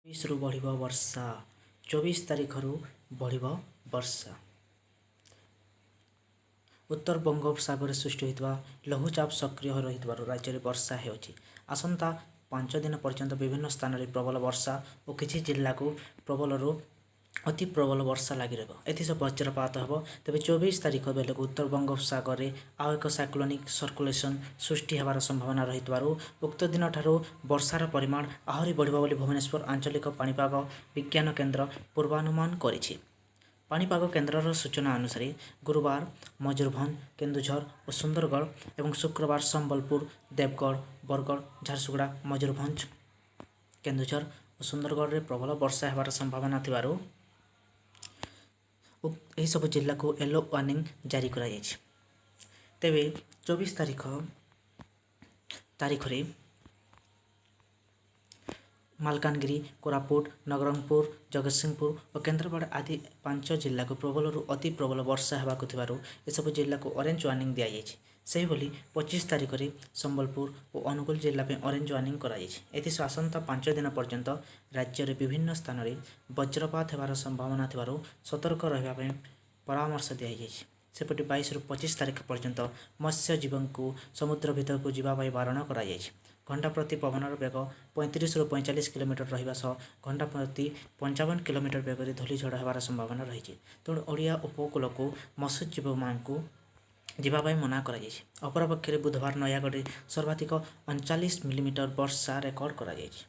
24ରୁ ବଢ଼ିବ ବର୍ଷା। 24 ତାରିଖରୁ ବଢ଼ିବ ବର୍ଷା। ଉତ୍ତର ବଙ୍ଗୋପସାଗରରେ ସୃଷ୍ଟି ହୋଇଥିବା ଲଘୁଚାପ ସକ୍ରିୟ ରହିଥିବାରୁ ରାଜ୍ୟରେ ବର୍ଷା ହେଉଛି। ଆସନ୍ତା 5 ଦିନ ପର୍ଯ୍ୟନ୍ତ ବିଭିନ୍ନ ସ୍ଥାନରେ ପ୍ରବଳ ବର୍ଷା ଓ କିଛି ଜିଲ୍ଲାକୁ ପ୍ରବଳରୁ ଅତି ପ୍ରବଳ ବର୍ଷା ଲାଗି ରହିବ। ଏଥିସହ ବଜ୍ରପାତ ହେବ। ତେବେ 24 ତାରିଖ ବେଳକୁ ଉତ୍ତର ବଙ୍ଗୋପସାଗରରେ ଆଉ ଏକ ସାଇକ୍ଲୋନିକ୍ ସର୍କୁଲେସନ୍ ସୃଷ୍ଟି ହେବାର ସମ୍ଭାବନା ରହିଥିବାରୁ ଉକ୍ତ ଦିନଠାରୁ ବର୍ଷାର ପରିମାଣ ଆହୁରି ବଢ଼ିବ ବୋଲି ଭୁବନେଶ୍ୱର ଆଞ୍ଚଳିକ ପାଣିପାଗ ବିଜ୍ଞାନ କେନ୍ଦ୍ର ପୂର୍ବାନୁମାନ କରିଛି। ପାଣିପାଗ କେନ୍ଦ୍ରର ସୂଚନା ଅନୁସାରେ ଗୁରୁବାର ମୟୂରଭଞ୍ଜ, କେନ୍ଦୁଝର ଓ ସୁନ୍ଦରଗଡ଼ ଏବଂ ଶୁକ୍ରବାର ସମ୍ବଲପୁର, ଦେବଗଡ଼, ବରଗଡ଼, ଝାରସୁଗୁଡ଼ା, ମୟୂରଭଞ୍ଜ, କେନ୍ଦୁଝର ଓ ସୁନ୍ଦରଗଡ଼ରେ ପ୍ରବଳ ବର୍ଷା ହେବାର ସମ୍ଭାବନା ଥିବାରୁ ଏହିସବୁ ଜିଲ୍ଲାକୁ ୟେଲୋ ୱାର୍ଣ୍ଣିଂ ଜାରି କରାଯାଇଛି। ତେବେ 24 ତାରିଖରେ ମାଲକାନଗିରି, କୋରାପୁଟ, ନବରଙ୍ଗପୁର, ଜଗତସିଂହପୁର ଓ କେନ୍ଦ୍ରାପଡ଼ା ଆଦି 5 ଜିଲ୍ଲାକୁ ପ୍ରବଳରୁ ଅତି ପ୍ରବଳ ବର୍ଷା ହେବାକୁ ଥିବାରୁ ଏସବୁ ଜିଲ୍ଲାକୁ ଅରେଞ୍ଜ ୱାର୍ଣ୍ଣିଂ ଦିଆଯାଇଛି। ସେହିଭଳି 25 ତାରିଖରେ ସମ୍ବଲପୁର ଓ ଅନୁଗୁଳ ଜିଲ୍ଲା ପାଇଁ ଅରେଞ୍ଜ ୱାର୍ଣ୍ଣିଂ କରାଯାଇଛି। ଏଥିସହ ଆସନ୍ତା 5 ଦିନ ପର୍ଯ୍ୟନ୍ତ ରାଜ୍ୟରେ ବିଭିନ୍ନ ସ୍ଥାନରେ ବଜ୍ରପାତ ହେବାର ସମ୍ଭାବନା ଥିବାରୁ ସତର୍କ ରହିବା ପାଇଁ ପରାମର୍ଶ ଦିଆଯାଇଛି। ସେପଟେ 22ରୁ 25 ତାରିଖ ପର୍ଯ୍ୟନ୍ତ ମତ୍ସ୍ୟଜୀବୀଙ୍କୁ ସମୁଦ୍ର ଭିତରକୁ ଯିବା ପାଇଁ ବାରଣ କରାଯାଇଛି। ଘଣ୍ଟା ପ୍ରତି ପବନର ବେଗ 35ରୁ 45 କିଲୋମିଟର ରହିବା ସହ ଘଣ୍ଟା ପ୍ରତି 55 କିଲୋମିଟର ବେଗରେ ଧୂଳିଝଡ଼ ହେବାର ସମ୍ଭାବନା ରହିଛି। ତେଣୁ ଓଡ଼ିଆ ଉପକୂଳକୁ ମତ୍ସ୍ୟଜୀବୀମାନଙ୍କୁ ଯିବା ପାଇଁ ମନା କରାଯାଇଛି। ଅପରପକ୍ଷରେ ବୁଧବାର ନୟାଗଡ଼ରେ ସର୍ବାଧିକ 39 ମିଲିମିଟର ବର୍ଷା ରେକର୍ଡ କରାଯାଇଛି।